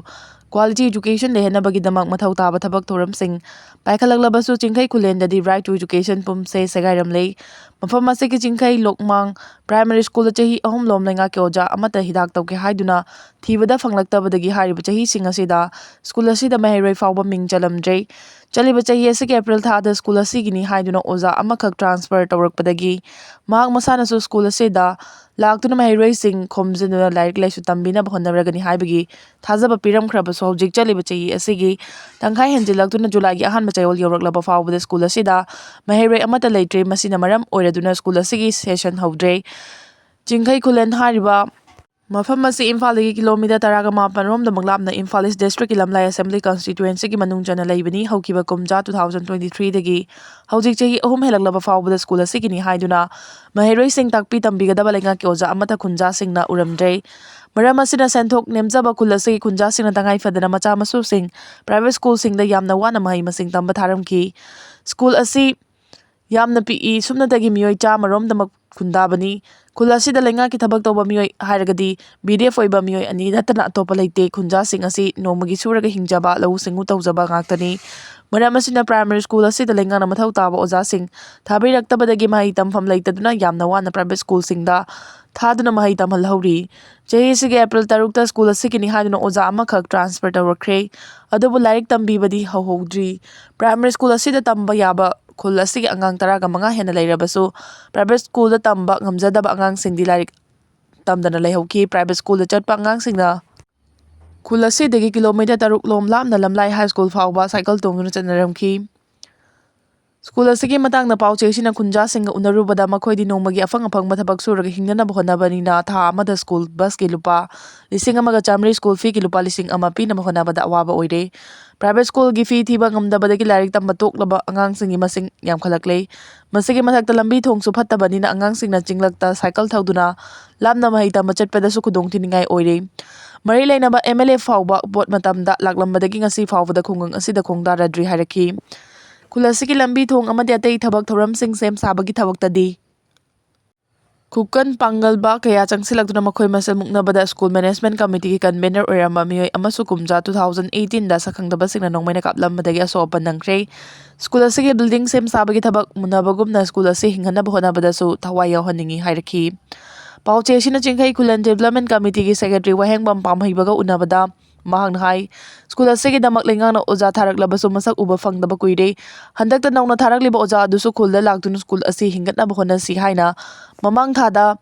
quality education ꯂꯩꯍꯟꯅꯕꯒꯤꯗꯃꯛ ꯃꯊꯧ ꯇꯥꯕ ꯊꯕꯛ ꯊꯧꯔꯝꯁꯤꯡ ꯄꯥꯏꯈꯠꯂꯛꯂꯕꯁꯨ, ꯆꯤꯡꯈꯩ ꯈꯨꯂꯦꯟꯗꯗꯤ Right to Education ꯄꯨꯝꯁꯦ ꯁꯦꯒꯥꯏꯔꯝꯂꯦ꯫ ꯃꯐꯝ ꯑꯁꯤꯒꯤ ꯆꯤꯡꯈꯩ ꯂꯣꯛꯃꯥꯡ Primary Schoolꯗ ꯆꯍꯤ ꯑꯍꯨꯝ ꯂꯣꯝ ꯂꯩꯉꯥꯛꯀꯤ ꯑꯣꯖꯥ ꯑꯃꯠꯇ ꯍꯤꯗꯥꯛ ꯇꯧꯒꯦ ꯍꯥꯏꯗꯨꯅ ꯊꯤꯕꯗ ꯐꯪꯂꯛꯇꯕꯗꯒꯤ ꯍꯥꯏꯔꯤꯕ ꯆꯍꯤꯁꯤꯡ ꯑꯁꯤꯗ school ꯑꯁꯤꯗ ꯃꯍꯩꯔꯣꯏ ꯐꯥꯎꯕ ꯃꯤꯡ ꯆꯜꯂꯝꯗ꯭ꯔꯦ꯫ ꯆꯠꯂꯤꯕ ꯆꯍꯤ ꯑꯁꯤꯒꯤ April ꯊꯥꯗ school ꯑꯁꯤꯒꯤꯅꯤ ꯍꯥꯏꯗꯨꯅ ꯑꯣꯖꯥ ꯑꯃꯈꯛ transfer ꯇꯧꯔꯛꯄꯗꯒꯤ ꯃꯍꯥꯛ ꯃꯁꯥꯅꯁꯨ school ꯑꯁꯤꯗ ꯂꯥꯛꯇꯨꯅ ꯃꯍꯩꯔꯣꯏꯁꯤꯡ ꯈꯣꯝꯖꯤꯟꯗꯨꯅ ꯂꯥꯏꯔꯤꯛ ꯂꯥꯏꯁꯨ ꯇꯝꯕꯤꯅꯕ ꯍꯣꯠꯅꯔꯒꯅꯤ ꯍꯥꯏꯕꯒꯤ ꯊꯥꯖꯕ ꯄꯤꯔꯝꯈ꯭ꯔꯕꯁꯨ, ꯍꯧꯖꯤꯛ ꯆꯠꯂꯤꯕ ꯆꯍꯤ ꯑꯁꯤꯒꯤ ꯇꯪꯈꯥꯏ ꯍꯦꯟꯖꯤꯜꯂꯛꯇꯨꯅ Julyꯒꯤ ꯑꯍꯥꯟꯕ ꯆꯌꯣꯜ ꯌꯧꯔꯛꯂꯕ ꯐꯥꯎꯕꯗ school ꯑꯁꯤꯗ ꯃꯍꯩꯔꯣꯏ ꯑꯃꯠꯇ ꯂꯩꯇ꯭ꯔꯦ꯫ ꯃꯁꯤꯅ ꯃꯔꯝ ꯑꯣꯏꯔꯗꯨꯅ school ꯑꯁꯤꯒꯤ session ꯍꯧꯗ꯭ꯔꯦ꯫ ꯆꯤꯡꯈꯩ ꯈꯨꯂꯦꯟ ꯍꯥꯏꯔꯤꯕ ꯃꯐꯝ ꯑꯁꯤ ꯏꯝꯐꯥꯜꯗꯒꯤ ꯀꯤꯂꯣꯃꯤꯇꯔ ꯇꯔꯥꯒ ꯃꯥꯄꯟ ꯔꯣꯝꯗꯃꯛ ꯂꯥꯞꯅ ꯏꯝꯐꯥꯜ East Districtꯀꯤ ꯂꯝꯂꯥꯏ Assembly Constituencyꯒꯤ ꯃꯅꯨꯡ ꯆꯟꯅ ꯂꯩꯕꯅꯤ꯫ ꯍꯧꯈꯤꯕ ꯀꯨꯝꯖꯥ two thousand twenty-threeꯗꯒꯤ ꯍꯧꯖꯤꯛ ꯆꯍꯤ ꯑꯍꯨꯝ ꯍꯦꯜꯂꯛꯂꯕ ꯐꯥꯎꯕꯗ school ꯑꯁꯤꯒꯤꯅꯤ ꯍꯥꯏꯗꯨꯅ ꯃꯍꯩꯔꯣꯏꯁꯤꯡ ꯇꯥꯛꯄꯤ ꯇꯝꯕꯤꯒꯗꯕ ꯂꯩꯉꯥꯛꯀꯤ ꯑꯣꯖꯥ ꯑꯃꯠꯇ ꯈꯨꯟꯖꯥꯁꯤꯡꯅ ꯎꯔꯝꯗ꯭ꯔꯦ꯫ ꯃꯔꯝ ꯑꯁꯤꯅ ꯁꯦꯟꯊꯣꯛ ꯅꯦꯝꯖꯕ ꯈꯨꯜ ꯑꯁꯤꯒꯤ ꯈꯨꯟꯖꯥꯁꯤꯡꯅ ꯇꯉꯥꯏ ꯐꯗꯅ ꯃꯆꯥ ꯃꯁꯨꯁꯤꯡ private schoolꯁꯤꯡꯗ ꯌꯥꯝꯅ ꯋꯥꯅ ꯃꯍꯩ ꯃꯁꯤꯡ ꯇꯝꯕ ꯊꯥꯔꯝꯈꯤ꯫ School ꯑꯁꯤ ꯌꯥꯝꯅ ꯄꯤꯛꯏ, ꯁꯨꯞꯅꯇꯒꯤ ꯃꯤꯑꯣꯏ ꯆꯥꯝꯃ ꯔꯣꯝꯗꯃꯛ ꯈꯨꯟꯗꯥꯕꯅꯤ꯫ ꯈꯨꯜ ꯑꯁꯤꯗ ꯂꯩꯉꯥꯛꯀꯤ ꯊꯕꯛ ꯇꯧꯕ ꯃꯤꯑꯣꯏ ꯍꯥꯏꯔꯒꯗꯤ B D F ꯑꯣꯏꯕ ꯃꯤꯑꯣꯏ ꯑꯅꯤ ꯅꯠꯇꯅ ꯑꯇꯣꯞꯄ ꯂꯩꯇꯦ꯫ ꯈꯨꯟꯖꯥꯁꯤꯡ ꯑꯁꯤ ꯅꯣꯡꯃꯒꯤ ꯁꯨꯔꯒ ꯍꯤꯡꯖꯕ, ꯂꯧꯎ ꯁꯤꯡꯎ ꯇꯧꯖꯕ ꯉꯥꯛꯇꯅꯤ꯫ ꯃꯔꯝ ꯑꯁꯤꯅ primary school ꯑꯁꯤꯗ ꯂꯩꯉꯥꯛꯅ ꯃꯊꯧ ꯇꯥꯕ ꯑꯣꯖꯥꯁꯤꯡ ꯊꯥꯕꯤꯔꯛꯇꯕꯗꯒꯤ ꯃꯍꯩ ꯇꯝꯐꯝ ꯂꯩꯇꯗꯨꯅ ꯌꯥꯝꯅ ꯋꯥꯅ private schoolꯁꯤꯡꯗ ꯊꯥꯗꯨꯅ ꯃꯍꯩ ꯇꯝꯍꯜꯍꯧꯔꯤ꯫ ꯆꯍꯤ ꯑꯁꯤꯒꯤ April ꯇꯔꯨꯛꯇ school ꯑꯁꯤꯒꯤꯅꯤ ꯍꯥꯏꯗꯨꯅ ꯑꯣꯖꯥ ꯑꯃꯈꯛ transfer ꯇꯧꯔꯛꯈ꯭ꯔꯦ꯫ ꯑꯗꯨꯕꯨ ꯂꯥꯏꯔꯤꯛ ꯇꯝꯕꯤꯕꯗꯤ ꯍꯧꯍꯧꯗ꯭ꯔꯤ꯫ Primary school ꯑꯁꯤꯗ ꯇꯝꯕ ꯌꯥꯕ ꯈꯨꯜ ꯑꯁꯤꯒꯤ ꯑꯉꯥꯡ ꯇꯔꯥꯒ ꯃꯉꯥ ꯍꯦꯟꯅ ꯂꯩꯔꯕꯁꯨ, private schoolꯗ ꯇꯝꯕ ꯉꯝꯖꯗꯕ ꯑꯉꯥꯡꯁꯤꯡꯗꯤ ꯂꯥꯏꯔꯤꯛ ꯇꯝꯗꯅ ꯂꯩꯍꯧꯈꯤ꯫ Private schoolꯗ ꯆꯠꯄ ꯑꯉꯥꯡꯁꯤꯡꯅ ꯈꯨꯜ ꯑꯁꯤꯗꯒꯤ ꯀꯤꯂꯣꯃꯤꯇꯔ ꯇꯔꯨꯛ ꯂꯣꯝ ꯂꯥꯞꯅ ꯂꯝꯂꯥꯏ High School ꯐꯥꯎꯕ cycle ꯇꯣꯡꯗꯨꯅ ꯆꯠꯅꯔꯝꯈꯤ꯫ School ꯑꯁꯤꯒꯤ ꯃꯇꯥꯡꯗ ꯄꯥꯎ ꯆꯦꯁꯤꯅ ꯈꯨꯟꯖꯥꯁꯤꯡꯒ ꯎꯅꯔꯨꯕꯗ, ꯃꯈꯣꯏꯗꯤ ꯅꯣꯡꯃꯒꯤ ꯑꯐꯪ ꯑꯐꯪꯕ ꯊꯕꯛ ꯁꯨꯔꯒ ꯍꯤꯡꯅꯅꯕ ꯍꯣꯠꯅꯕꯅꯤꯅ, ꯊꯥ ꯑꯃꯗ school busꯀꯤ ꯂꯨꯄꯥ ꯂꯤꯁꯤꯡ ꯑꯃꯒ ꯆꯥꯃꯔꯤ, school feeꯒꯤ ꯂꯨꯄꯥ ꯂꯤꯁꯤꯡ ꯑꯃ ꯄꯤꯅꯕ ꯍꯣꯠꯅꯕꯗ ꯑꯋꯥꯕ ꯑꯣꯏꯔꯦ꯫ Private schoolꯒꯤ fee ꯊꯤꯕ ꯉꯝꯗꯕꯗꯒꯤ ꯂꯥꯏꯔꯤꯛ ꯇꯝꯕ ꯇꯣꯛꯂꯕ ꯑꯉꯥꯡꯁꯤꯡꯒꯤ ꯃꯁꯤꯡ ꯌꯥꯝꯈꯠꯂꯛꯂꯦ꯫ ꯃꯁꯤꯒꯤ ꯃꯊꯛꯇ ꯂꯝꯕꯤ ꯊꯣꯡꯁꯨ ꯐꯠꯇꯕꯅꯤꯅ, ꯑꯉꯥꯡꯁꯤꯡꯅ ꯆꯤꯡꯂꯛꯇ cycle ꯊꯧꯗꯨꯅ ꯂꯥꯞꯅ ꯃꯍꯩ ꯇꯝꯕ ꯆꯠꯄꯗꯁꯨ ꯈꯨꯗꯣꯡꯊꯤꯅꯤꯡꯉꯥꯏ ꯑꯣꯏꯔꯦ꯫ ꯃꯔꯤ ꯂꯩꯅꯕ M L A ꯐꯥꯎꯕ vote ꯃꯇꯝꯗ ꯂꯥꯛꯂꯝꯕꯗꯒꯤ ꯉꯁꯤ ꯐꯥꯎꯕꯗ ꯈꯨꯡꯒꯪ ꯑꯁꯤꯗ ꯈꯣꯡꯗꯥꯔꯗ꯭ꯔꯤ ꯍꯥꯏꯔꯛꯈꯤ꯫ ꯈꯨꯜ ꯑꯁꯤꯒꯤ ꯂꯝꯕꯤ ꯊꯣꯡ ꯑꯃꯗꯤ ꯑꯇꯩ ꯊꯕꯛ ꯊꯧꯔꯝꯁꯤꯡ ꯁꯦꯝ ꯁꯥꯕꯒꯤ ꯊꯕꯛꯇꯗꯤ ꯈꯨꯀꯟ ꯄꯥꯡꯒꯜꯕ ꯀꯌꯥ ꯆꯪꯁꯤꯜꯂꯛꯇꯨꯅ ꯃꯈꯣꯏ ꯃꯁꯦꯜ ꯃꯨꯛꯅꯕꯗ ꯁ꯭ꯀꯨꯜ ꯃꯦꯅꯦꯖꯃꯦꯟꯠ ꯀꯃꯤꯇꯤꯒꯤ ꯀꯟꯚꯦꯅꯔ ꯑꯣꯏꯔꯝꯕ ꯃꯤꯑꯣꯏ ꯑꯃꯁꯨ ꯀꯨꯝꯖꯥ two thousand eighteen ꯗ ꯁꯛꯈꯪꯗꯕꯁꯤꯡꯅ ꯅꯣꯡꯃꯩꯅ ꯀꯥꯞꯂꯝꯕꯗꯒꯤ ꯑꯁꯣꯛ ꯑꯄꯟ ꯅꯪꯈ꯭ꯔꯦ꯫ ꯁ꯭ꯀꯨꯜ ꯑꯁꯤꯒꯤ ꯕꯤꯜꯗꯤꯡ ꯁꯦꯝ ꯁꯥꯕꯒꯤ ꯊꯕꯛ ꯃꯨꯟꯅꯕꯒꯨꯝꯅ ꯁ꯭ꯀꯨꯜ ꯑꯁꯤ ꯍꯤꯡꯍꯟꯅꯕ ꯍꯣꯠꯅꯕꯗꯁꯨ ꯊꯋꯥꯏ ꯌꯥꯎꯍꯟꯅꯤꯡꯏ ꯍꯥꯏꯔꯛꯈꯤ꯫ ꯄꯥꯎꯆꯦ ꯑꯁꯤꯅ ꯆꯤꯡꯈꯩ ꯈꯨꯂꯟ ꯗꯤꯕꯦꯂꯞꯃꯦꯟꯠ ꯀꯃꯤꯇꯤꯒꯤ ꯁꯦꯀ꯭ꯔꯦꯇꯔꯤ ꯋꯥꯍꯦꯡꯕꯝ ꯄꯥꯝꯍꯩꯕꯒ ꯎꯅꯕꯗ ꯃꯍꯥꯛꯅ ꯍꯥꯏ, ꯁ꯭ꯀꯨꯜ ꯑꯁꯤꯒꯤꯗꯃꯛ ꯂꯩꯉꯥꯛꯅ ꯑꯣꯖꯥ ꯊꯥꯔꯛꯂꯕꯁꯨ ꯃꯁꯛ ꯎꯕ ꯐꯪꯗꯕ ꯀꯨꯏꯔꯦ꯫ ꯍꯟꯗꯛꯇ ꯅꯧꯅ ꯊꯥꯔꯛꯂꯤꯕ ꯑꯣꯖꯥ ꯑꯗꯨꯁꯨ ꯈꯨꯜꯗ ꯂꯥꯛꯇꯨꯅ ꯁ꯭ꯀꯨꯜ ꯑꯁꯤ ꯍꯤꯡꯒꯠꯅꯕ ꯍꯣꯠꯅꯁꯤ ꯍꯥꯏꯅ ꯃꯃꯥꯡ ꯊꯥꯗ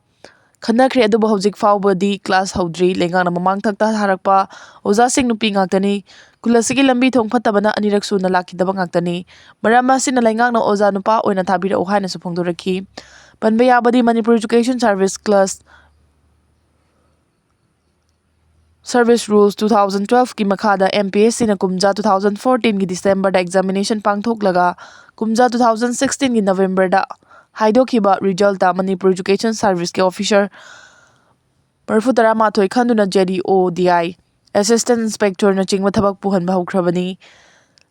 ꯈꯟꯅꯈ꯭ꯔꯦ, ꯑꯗꯨꯕꯨ ꯍꯧꯖꯤꯛ ꯐꯥꯎꯕꯗꯤ ꯀ꯭ꯂꯥꯁ ꯍꯧꯗ꯭ꯔꯤ꯫ ꯂꯩꯉꯥꯛꯅ ꯃꯃꯥꯡ ꯊꯛꯇ ꯊꯥꯔꯛꯄ ꯑꯣꯖꯥꯁꯤꯡ ꯅꯨꯄꯤ ꯉꯥꯛꯇꯅꯤ꯫ ꯈꯨꯜ ꯑꯁꯤꯒꯤ ꯂꯝꯕꯤ ꯊꯣꯡ ꯐꯠꯇꯕꯅ ꯑꯅꯤꯔꯛ ꯁꯨꯅ ꯂꯥꯛꯈꯤꯗꯕ ꯉꯥꯛꯇꯅꯤ꯫ ꯃꯔꯝ ꯑꯁꯤꯅ ꯂꯩꯉꯥꯛꯅ ꯑꯣꯖꯥ ꯅꯨꯄꯥ ꯑꯣꯏꯅ ꯊꯥꯕꯤꯔꯛꯎ ꯍꯥꯏꯅꯁꯨ ꯐꯣꯡꯗꯣꯔꯛꯈꯤ꯫ ꯄꯟꯕ ꯌꯥꯕꯗꯤ Manipur education service class service rules two thousand twelve ꯀꯤ ꯃꯈꯥꯗ M P S C ꯅ ꯀꯨꯝꯖꯥ two thousand fourteen ꯒꯤ ꯗꯤꯁꯦꯝꯕꯔꯗ ꯑꯦꯛꯖꯥꯃꯤꯅꯦꯁꯟ ꯄꯥꯡꯊꯣꯛꯂꯒ ꯀꯨꯝꯖꯥ two thousand sixteen ꯒꯤ ꯅꯕꯦꯝꯕꯔꯗ ꯍꯥꯏꯗꯣꯛꯈꯤꯕ ꯔꯤꯖꯜꯇ ꯃꯅꯤꯄꯨꯔ ꯏꯖꯨꯀꯦꯁꯟ ꯁꯥꯔꯚꯤꯁꯀꯤ ꯑꯣꯐꯤꯁꯔ ꯃꯔꯤꯐꯨ ꯇꯔꯥꯃꯥꯊꯣꯏ ꯈꯟꯗꯨꯅ J D O D I, assistant ꯏꯟꯁꯄꯦꯛꯇꯔꯅꯆꯤꯡꯕ ꯊꯕꯛ ꯄꯨꯍꯟꯕ ꯍꯧꯈ꯭ꯔꯕꯅꯤ꯫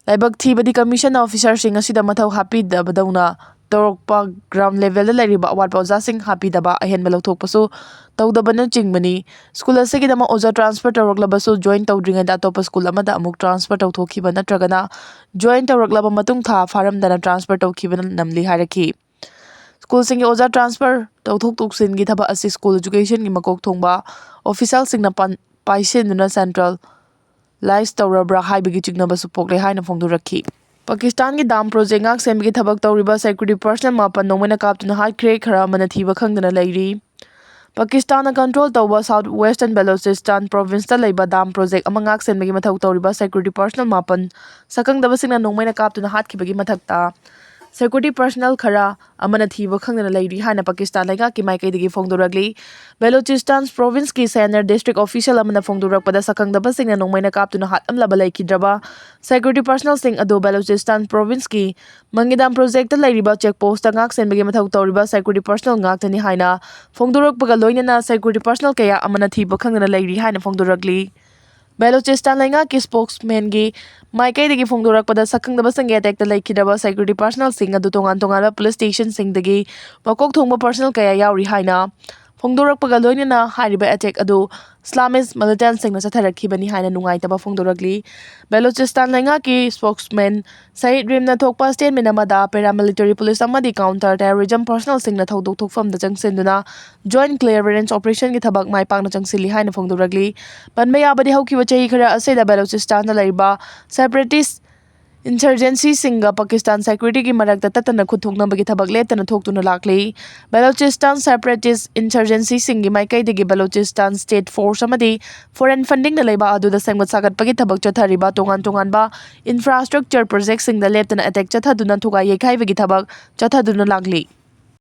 ꯂꯥꯏꯕꯛ ꯊꯤꯕꯗꯤ ꯀꯃꯤꯁꯟ ꯑꯣꯐꯤꯁꯔꯁꯤꯡ ꯑꯁꯤꯗ ꯃꯊꯧ ꯍꯥꯞꯄꯤꯗꯕꯗꯧꯅ ꯇꯧꯔꯛꯄ ꯒ꯭ꯔꯥꯎꯟ ꯂꯦꯚꯦꯜꯗ ꯂꯩꯔꯤꯕ ꯑꯋꯥꯠꯄ ꯑꯣꯖꯥꯁꯤꯡ ꯍꯥꯞꯄꯤꯗꯕ, ꯑꯍꯦꯟꯕ ꯂꯧꯊꯣꯛꯄꯁꯨ ꯇꯧꯗꯕꯅꯆꯤꯡꯕꯅꯤ꯫ ꯁ꯭ꯀꯨꯜ ꯑꯁꯤꯒꯤꯗꯃꯛ ꯑꯣꯖꯥ ꯇ꯭ꯔꯥꯟꯁꯐꯔ ꯇꯧꯔꯛꯂꯕꯁꯨ ꯖꯣꯏꯟ ꯇꯧꯗ꯭ꯔꯤꯉꯩꯗ ꯑꯇꯣꯞꯄ ꯁ꯭ꯀꯨꯜ ꯑꯃꯗ ꯑꯃꯨꯛ ꯇ꯭ꯔꯥꯟꯁꯐꯔ ꯇꯧꯊꯣꯛꯈꯤꯕ ꯅꯠꯇ꯭ꯔꯒꯅ ꯖꯣꯏꯟ ꯇꯧꯔꯛꯂꯕ ꯃꯇꯨꯡ ꯊꯥ ꯐꯥꯔꯝꯗꯅ ꯇ꯭ꯔꯥꯟꯁꯐꯔ ꯇꯧꯈꯤꯕꯅ ꯅꯝꯂꯤ ꯍꯥꯏꯔꯛꯈꯤ꯫ ꯁ꯭ꯀꯨꯜꯁꯤꯡꯒꯤ ꯑꯣꯖꯥ ꯇ꯭ꯔꯥꯟꯁꯐꯔ ꯇꯧꯊꯣꯛ ꯇꯧꯁꯤꯟꯒꯤ ꯊꯕꯛ ꯑꯁꯤ ꯁ꯭ꯀꯨꯜ ꯏꯖꯨꯀꯦꯁꯟꯒꯤ ꯃꯀꯣꯛ ꯊꯣꯡꯕ ꯑꯣꯐꯤꯁꯤꯌꯦꯜꯁꯤꯡꯅ ꯄꯥꯟ-, ꯄꯥꯏꯁꯤꯟꯗꯨꯅ ꯁꯦꯟꯇ꯭ꯔꯦꯂꯥꯏꯖ ꯇꯧꯔꯕ꯭ꯔꯥ ꯍꯥꯏꯕꯒꯤ ꯆꯤꯡꯅꯕꯁꯨ ꯄꯣꯛꯂꯦ ꯍꯥꯏꯅ ꯐꯣꯡꯗꯣꯔꯛꯈꯤ꯫ ꯄꯥꯀꯤꯁꯇꯥꯟꯒꯤ ꯗꯥꯝ ꯄ꯭ꯔꯣꯖꯦꯛ ꯉꯥꯛ ꯁꯦꯟꯕꯒꯤ ꯊꯕꯛ ꯇꯧꯔꯤꯕ ꯁꯦꯀ꯭ꯌꯨꯔꯤꯇꯤ ꯄꯔꯁꯅꯦꯜ ꯃꯥꯄꯟ ꯅꯣꯡꯃꯩꯅ ꯀꯥꯞꯇꯨꯅ ꯍꯥꯠꯈ꯭ꯔꯦ, ꯈꯔ ꯑꯃꯅ ꯊꯤꯕ ꯈꯪꯗꯅ ꯂꯩꯔꯤ꯫ ꯄꯥꯀꯤꯁꯇꯥꯟꯅ ꯀꯟꯇ꯭ꯔꯣꯜ ꯇꯧꯕ ꯁꯥꯎꯠ ꯋꯦꯁꯇꯔꯟ ꯕꯦꯂꯣꯆꯤꯁꯇꯥꯟ ꯄ꯭ꯔꯣꯚꯤꯟꯁꯇ ꯂꯩꯕ ꯗꯥꯝ ꯄ꯭ꯔꯣꯖꯦꯛ ꯑꯃ ꯉꯥꯛ ꯁꯦꯟꯕꯒꯤ ꯃꯊꯧ ꯇꯧꯔꯤꯕ ꯁꯦꯀ꯭ꯌꯨꯔꯤꯇꯤ ꯄꯔꯁꯅꯦꯜ ꯃꯥꯄꯟ ꯁꯛꯈꯪꯗꯕꯁꯤꯡꯅ ꯅꯣꯡꯃꯩꯅ ꯀꯥꯞꯇꯨꯅ ꯍꯥꯠꯈꯤꯕꯒꯤ ꯃꯊꯛꯇ, ꯁꯦꯀ꯭ꯌꯨꯔꯤꯇꯤ ꯄꯔꯁꯅꯦꯜ ꯈꯔ ꯑꯃꯅ ꯊꯤꯕ ꯈꯪꯗꯅ ꯂꯩꯔꯤ ꯍꯥꯏꯅ ꯄꯥꯀꯤꯁꯇꯥꯟ ꯂꯩꯉꯥꯛꯀꯤ ꯃꯥꯏꯀꯩꯗꯒꯤ ꯐꯣꯡꯗꯣꯔꯛꯂꯤ꯫ ꯕꯦꯂꯣꯆꯤꯁꯇꯥꯟ ꯄ꯭ꯔꯣꯚꯤꯟꯁꯀꯤ ꯁꯦꯅꯤꯌꯔ ꯗꯤꯁꯇ꯭ꯔꯤꯛ ꯑꯣꯐꯤꯁꯤꯌꯦꯜ ꯑꯃꯅ ꯐꯣꯡꯗꯣꯔꯛꯄꯗ, ꯁꯛꯈꯪꯗꯕꯁꯤꯡꯅ ꯅꯣꯡꯃꯩꯅ ꯀꯥꯞꯇꯨꯅ ꯍꯥꯠꯂꯝꯂꯕ ꯂꯩꯈꯤꯗ꯭ꯔꯕ ꯁꯦꯀ꯭ꯌꯨꯔꯤꯇꯤ ꯄꯔꯁꯅꯦꯜꯁꯤꯡ ꯑꯗꯨ ꯕꯦꯂꯣꯆꯤꯁꯇꯥꯟ ꯄ꯭ꯔꯣꯚꯤꯟꯁꯀꯤ ꯃꯪꯒꯤꯗꯥꯝ ꯄ꯭ꯔꯣꯖꯦꯛꯇ ꯂꯩꯔꯤꯕ ꯆꯦꯛ ꯄꯣꯁꯇ ꯉꯥꯛ ꯁꯦꯟꯕꯒꯤ ꯃꯊꯧ ꯇꯧꯔꯤꯕ ꯁꯦꯀ꯭ꯌꯨꯔꯤꯇꯤ ꯄꯔꯁꯅꯦꯜ ꯉꯥꯛꯇꯅꯤ ꯍꯥꯏꯅ ꯐꯣꯡꯗꯣꯔꯛꯄꯒ ꯂꯣꯏꯅꯅ ꯁꯦꯀ꯭ꯌꯨꯔꯤꯇꯤ ꯄꯔꯁꯅꯦꯜ ꯀꯌꯥ ꯑꯃꯅ ꯊꯤꯕ ꯈꯪꯗꯅ ꯂꯩꯔꯤ ꯍꯥꯏꯅ ꯐꯣꯡꯗꯣꯔꯛꯂꯤ꯫ ꯕꯦꯂꯨꯆꯤꯁꯇꯥꯟ ꯂꯩꯉꯥꯛꯀꯤ ꯁ꯭ꯄꯣꯛꯁꯃꯦꯟꯒꯤ ꯃꯥꯏꯀꯩꯗꯒꯤ ꯐꯣꯡꯗꯣꯔꯛꯄꯗ, ꯁꯛꯈꯪꯗꯕꯁꯤꯡꯒꯤ ꯑꯦꯇꯦꯛꯇ ꯂꯩꯈꯤꯗꯕ ꯁꯦꯀ꯭ꯌꯨꯔꯤꯇꯤ ꯄꯥꯔꯁꯅꯦꯜꯁꯤꯡ ꯑꯗꯨ ꯇꯣꯉꯥꯟ ꯇꯣꯉꯥꯟꯕ ꯄꯨꯂꯤꯁ ꯁ꯭ꯇꯦꯁꯟꯁꯤꯡꯗꯒꯤ ꯃꯀꯣꯛ ꯊꯣꯡꯕ ꯄꯥꯔꯁꯅꯦꯜ ꯀꯌꯥ ꯌꯥꯎꯔꯤ ꯍꯥꯏꯅ ꯐꯣꯡꯗꯣꯔꯛꯄꯒ ꯂꯣꯏꯅꯅ ꯍꯥꯏꯔꯤꯕ ꯑꯦꯇꯦꯛ ꯑꯗꯨ ꯏꯁꯂꯥꯃꯤꯁ ꯃꯤꯂꯤꯇꯦꯟꯠꯁꯤꯡꯅ ꯆꯠꯊꯔꯛꯈꯤꯕꯅꯤ ꯍꯥꯏꯅ ꯅꯨꯡꯉꯥꯏꯇꯕ ꯐꯣꯡꯗꯣꯔꯛꯂꯤ꯫ ꯕꯦꯂꯨꯆꯤꯁꯇꯥꯟ ꯂꯩꯉꯥꯛꯀꯤ ꯁ꯭ꯄꯣꯛꯁꯃꯦꯟ ꯁꯍꯤꯗ ꯔꯤꯝꯅ ꯊꯣꯛꯄ ꯁ꯭ꯇꯦꯠꯃꯦꯟ ꯑꯃꯗ, ꯄꯦꯔꯥꯃꯤꯂꯤꯇꯔꯤ ꯄꯨꯂꯤꯁ ꯑꯃꯗꯤ ꯀꯥꯎꯟꯇꯔ ꯇꯦꯔꯣꯔꯤꯖꯝ ꯄꯥꯔꯁꯅꯦꯜꯁꯤꯡꯅ ꯊꯧꯗꯣꯛ ꯊꯣꯛꯐꯝꯗ ꯆꯪꯁꯤꯟꯗꯨꯅ ꯖꯣꯏꯟꯠ ꯀ꯭ꯂꯤꯌꯔꯦꯟꯁ ꯑꯣꯄꯔꯦꯁꯟꯒꯤ ꯊꯕꯛ ꯃꯥꯏ ꯄꯥꯛꯅ ꯆꯪꯁꯤꯜꯂꯤ ꯍꯥꯏꯅ ꯐꯣꯡꯗꯣꯔꯛꯂꯤ꯫ ꯄꯟꯕ ꯌꯥꯕꯗꯤ, ꯍꯧꯈꯤꯕ ꯆꯍꯤ ꯈꯔ ꯑꯁꯤꯗ ꯕꯦꯂꯨꯆꯤꯁꯇꯥꯟꯗ ꯂꯩꯔꯤꯕ ꯁꯦꯄꯔꯦꯇꯤꯁ ꯏꯟꯁꯔꯖꯦꯟꯁꯤꯁꯤꯡꯒ ꯄꯥꯀꯤꯁꯇꯥꯟ ꯁꯦꯀ꯭ꯌꯨꯔꯤꯇꯤꯒꯤ ꯃꯔꯛꯇ ꯇꯠꯇꯅ ꯈꯨꯠ ꯊꯣꯛꯅꯕꯒꯤ ꯊꯕꯛ ꯂꯦꯞꯇꯅ ꯊꯣꯛꯇꯨꯅ ꯂꯥꯛꯂꯤ꯫ ꯕꯦꯂꯨꯆꯤꯁꯇꯥꯟ ꯁꯦꯄꯔꯦꯇꯤꯁ ꯏꯟꯁꯔꯖꯦꯟꯁꯤꯁꯤꯡꯒꯤ ꯃꯥꯏꯀꯩꯗꯒꯤ ꯕꯦꯂꯨꯆꯤꯁꯇꯥꯟ ꯁ꯭ꯇꯦꯠ ꯐꯣꯔꯁ ꯑꯃꯗꯤ ꯐꯣꯔꯦꯟ ꯐꯟꯗꯤꯡꯅ ꯂꯩꯕꯥꯛ ꯑꯗꯨꯗ ꯁꯦꯝꯒꯠ ꯁꯥꯒꯠꯄꯒꯤ ꯊꯕꯛ ꯆꯠꯊꯔꯤꯕ ꯇꯣꯉꯥꯟ ꯇꯣꯉꯥꯟꯕ ꯏꯟꯐ꯭ꯔꯥꯁ꯭ꯇ꯭ꯔꯛꯆꯔ ꯄ꯭ꯔꯣꯖꯦꯛꯁꯤꯡꯗ ꯂꯦꯞꯇꯅ ꯑꯦꯇꯦꯛ ꯆꯠꯊꯗꯨꯅ ꯊꯨꯒꯥꯏ ꯌꯩꯈꯥꯏꯕꯒꯤ ꯊꯕꯛ ꯆꯠꯊꯗꯨꯅ ꯂꯥꯛꯂꯤ꯫